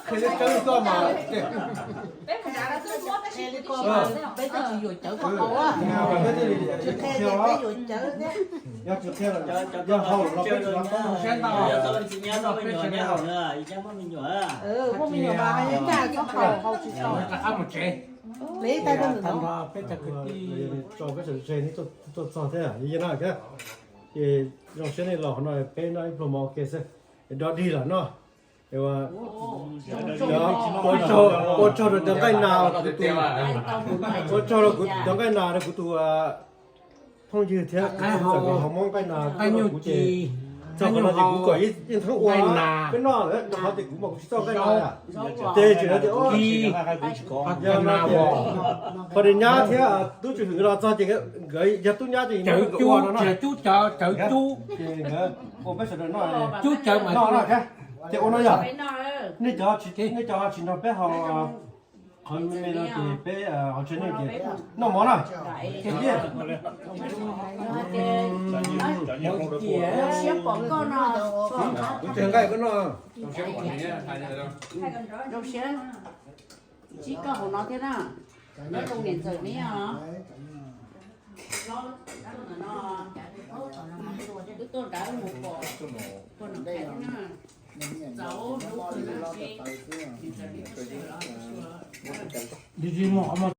Qhia li koj mas, qhia li koj mas peb twb tsis yuav cawv kom haus, tsis qhia li peb yuav cawv thiab. Yog tsis qhia los yog haus los peb tsis tau. Muaj me nyuam mas hais li cas txhob haus, haus tsis tau. Li tag nrho peb cov kwv tij tso peb sawv tsev tuaj txog thiab no thiab. Ces zoo siab nej los no, peb noj ib pluag mov ua ke xwb, es dog dig los noj. Ua tsaug rau cov nqaij nas, ua tsaug rau kuv cov nqaij nas, rau kuv tus phooj ywg thiab kuv txawm haus mov nqaij nas tuaj rau kuv ces txog qhov no ces kuv kom yeej thoob ua peb noj lawm, rau qhov tias kuv mas kuv tsis txawj nqaij nas. Ces tseem hais tias, yog no ces pog Dej Nyab thiab Tub Tswv Hwm los txog ces nkawd yog tub nyab ces nkawd ua no no. Ces nkawd ua peb sawv daws noj, noj no thiab. Ces ua no yog nej cov, nej cov tsis nrog peb haus qhov me me no ces peb haus tshais nej ces noj mov na. Ces kuv tsis nqaij koj noj. Zoo siab ntsib koj hauv no thiab na. Nyob zoo niam ntxawm me os. Twb tuaj nrad mus pom, tuaj nrad na. Txaus lub kawg na tsis, niam ntxawm me tuaj xyuas los xyuas.